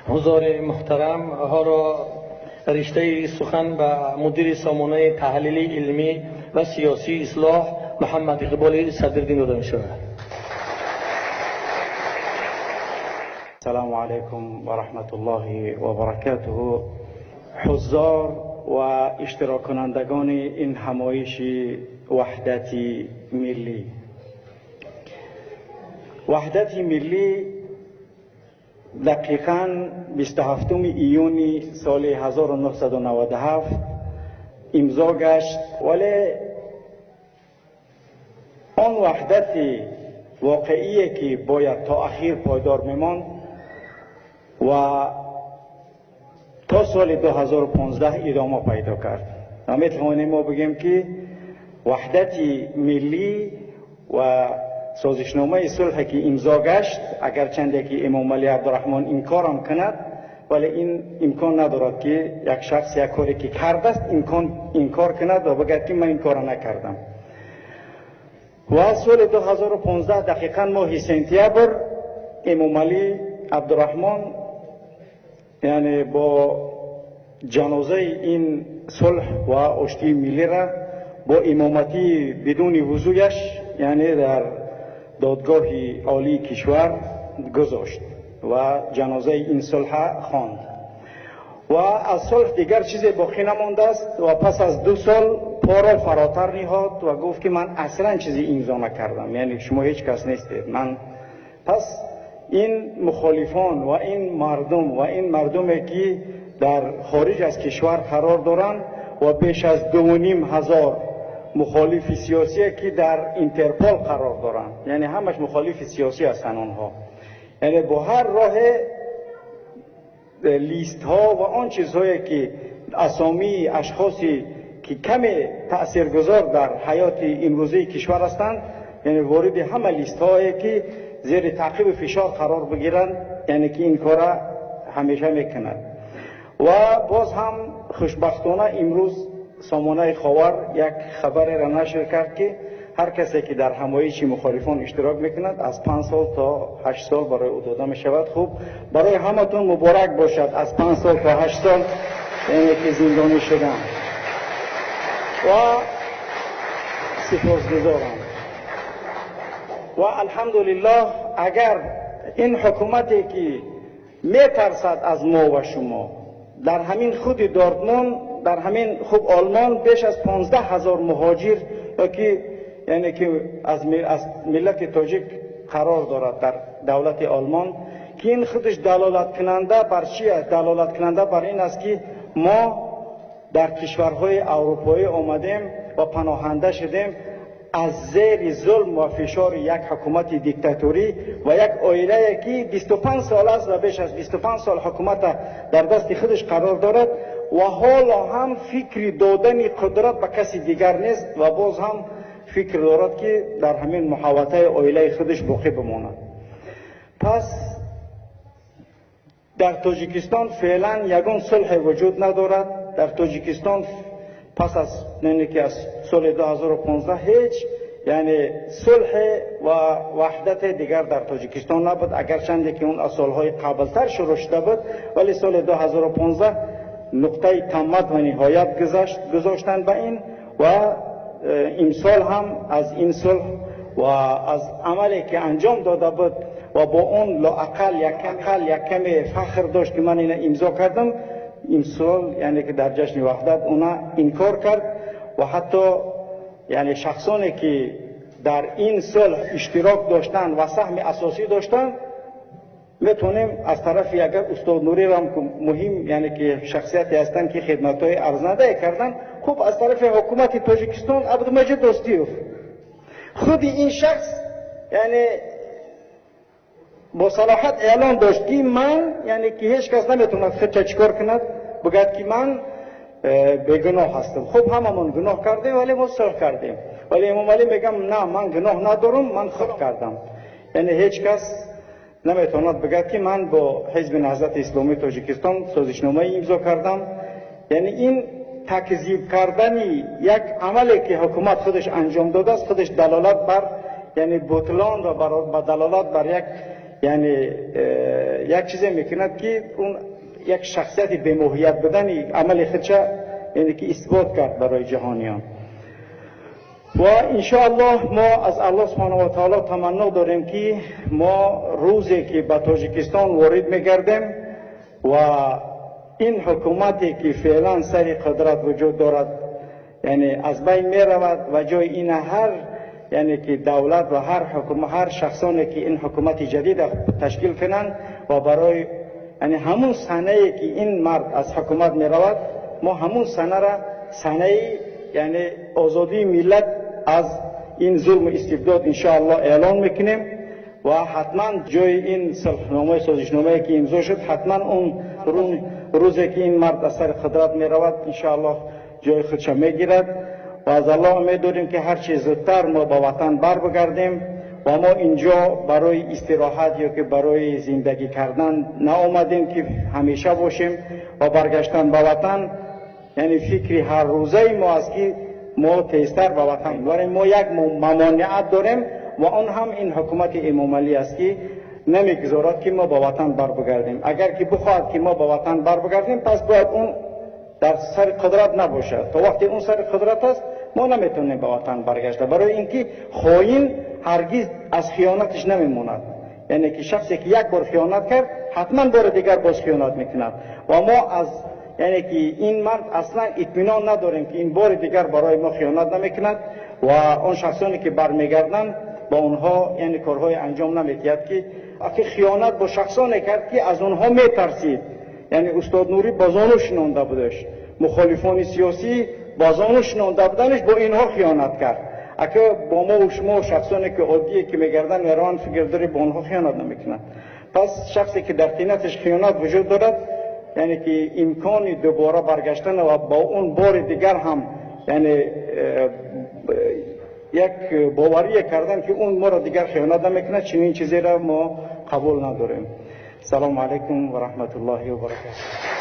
حضار محترم، حالا رشته سخن به مدیر سامانه تحلیل علمی و سیاسی اصلاح محمد اقبال صدرالدین داده می شود. السلام علیکم و رحمت الله و برکاته. حضار و اشتراک کنندگان این همایش وحدت ملی. وحدت ملی دقیقاً 27 ایون سال 1997 امضا گشت، ولی آن وحدت واقعی که باید تا اخیر پایدار میماند و تا سال 2015 ادامه پیدا کرد. و میتوانیم ما بگیم که وحدت ملی و سازشنامه صلح که امضا گشت، اگرچند که امام علی عبدالرحمن انکارم کند، ولی این امکان ندارد که یک شخص یک کاری که کرده است انکار کند و بگد که من این کار نکردم. و سال 2015 دقیقا ماه سپتامبر امام علی عبدالرحمن یعنی با جنازه این صلح و آشتی ملی را با امامتی بدون وضویش یعنی در دادگاه عالی کشور گذاشت و جنازه این صلح خواند و از صلح دیگر چیز باقی نمانده است. و پس از 2 سال پا را فراتر نهاد و گفت که من اصلا چیزی امضا نکردم، یعنی شما هیچ کس نیستید. من پس این مخالفان و این مردم و این مردمی که در خارج از کشور قرار دارند و بیش از 2,500 مخالف سیاسی که در اینترپل قرار دارند، یعنی همش مخالف سیاسی هستند آنها، یعنی با هر راه لیست ها و آن چیزهایی که اسامی اشخاصی که کم تاثیرگذار در حیات امروزی کشور هستند، یعنی وارد همه لیست هایی که زیر تعقیب فشار قرار بگیرند، یعنی که این کار همیشه میکنند. و باز هم خوشبختانه امروز سامانه خاور یک خبر را نشر کرد که هر کسی که در همایش مخالفان اشتراک میکند از 5 سال تا 8 سال برای او داده میشود. خوب برای همتون مبارک باشد، از 5 سال تا 8 سال یعنی که زندانی شدن و سپاسگزارم. و الحمدلله اگر این حکومتی که میترسد از ما و شما، در همین خود دورتموند، در همین خوب آلمان بیش از 15,000 مهاجر یا که یعنی که از ملت تاجیک قرار دارد در دولت آلمان، که این خودش دلالت کننده بر چی است؟ دلالت کننده بر این است که ما در کشورهای اروپایی آمدیم و پناهنده شدیم از زیر ظلم و فشار یک حکومت دیکتاتوری و یک عائله که 25 سال است و بیش از 25 سال حکومت در دست خودش قرار دارد و حالا هم فکر دادن قدرت به کسی دیگر نیست و باز هم فکر دارد که در همین محوطه عائله خودش باقی بماند. پس در تاجیکستان فعلا یگان صلح وجود ندارد. در تاجیکستان پس از یعنی که از سال 2015 هیچ یعنی صلح و وحدت دیگر در تاجیکستان نبود، اگرچند که اون از سالهای قبلتر شروع شده بود، ولی سال 2015 نقطه تمت و نهایت گذاشتند به این و امسال هم از این صلح و از عملی که انجام داده بود و با اون لااقل یک کمی فخر داشت که من اینو امضا کردم، امسال یعنی که در جشن وحدت اونا انکار کرد و حتی یعنی شخصانی که در این صلح اشتراک داشتن و سهم اساسی داشتن، میتونیم از طرف اگر استاد نوری را هم مهم یعنی که شخصیتی هستند که خدمت‌های ارزنده کردن، خب از طرف حکومت تاجیکستان عبدالمجید دوستیوف، خود این شخص یعنی با صلاحت اعلان داشت که من یعنی که هیچ کس نمیتوند خودش چیکار کند بگد که من بیگناه هستم. خب هممون گناه کردیم ولی ما صلح کردیم، ولی امام علی میگم نه من گناه ندارم، من خود کردم. یعنی هیچ کس نمیتواند بگد که من با حزب نهضت اسلامی تاجیکستان سازشنامه امضا کردم. یعنی این تکذیب کردن یک عملی که حکومت خودش انجام داده است، خودش دلالت بر یعنی بطلان و دلالت بر یک Яъне як чизе мекунад, ки он як шахсияти бемоҳият будани амали худша, яъне ки исбот кард барои ҷаҳониён. Ва иншоаллоҳ мо аз Аллоҳ субҳонаҳу ва таоло таманно дорем, ки мо рӯзе ки ба Тоҷикистон ворид мегардем ва ин ҳукумате ки феълан сари қудрат вуҷуд дорад, яъне аз байн меравад ва ҷои ин ҳар, яъне ки давлат ва ҳар ҳукум, ҳар шахсоне ки ин ҳукумати ҷадид ташкил кунанд ва барои, яъне ҳамун санае ки ин мард аз ҳукумат меравад, мо ҳамун санара санаи, яъне озодии миллат аз ин зулму истибдод иншоаллоҳ эълон мекунем. Ва ҳатман ҷои ин сулҳномаи созишномае ки имзо шуд, ҳатман он рӯзе ки ин мард аз сари қудрат меравад, иншоаллоҳ ҷои худша мегирад. Ва аз Аллоҳ умед дорем, ки ҳарчи зудтар мо ба ватан бар бигардем. Ва мо инҷо барои истироҳат ё ки барои зиндагӣ кардан наомадем, ки ҳамеша бошем. Ва баргаштан ба ватан, яъне фикри ҳаррӯзаи мо аст, ки мо тезтар ба ватан. Вале мо як мамониат дорем ва он ҳам ин ҳукумати Эмомалӣ аст, ки намегузорад, ки мо ба ватан бар бигардем. Агар ки бихоҳад, ки мо ба ватан бар бигардем, пас бояд он дар сари қудрат набошад. То вақте он сари қудрат аст, мо наметавонем ба ватан баргашта, барои инки хоин ҳаргиз аз хиёнаташ намемонад. Яъне ки шахсе ки як бор хиёнат кард, ҳатман бори дигар боз хиёнат мекунад. Ва мо аз, яъне ки ин мард аслан итминон надорем, ки ин бори дигар барои мо хиёнат намекунад ва он шахсоне ки бармегарданд, ба онҳо, яъне корҳои анҷом намедиҳад, ки аки хиёнат бо шахсоне кард, ки аз онҳо метарсид. Яъне устод Нурӣ ба зону шинонда будаш, мухолифони сиёсӣ ба зону шинонда буданаш, бо инҳо хиёнат кард. Ака бо мо ва шумо, шахсоне ки оддие ки мегарданд, мераванд, фикр дорӣ бо онҳо хиёнат намекунад? Пас шахсе ки дар тинаташ хиёнат вуҷуд дорад, яъне ки имкони дубора баргаштан ва бо он бори дигар ҳам, яъне як боварие кардан, ки он моро дигар хиёнат намекунад, чунин чизеро мо қабул надорем. Салому алайкум ва раҳматуллоҳи ва баракатуҳ.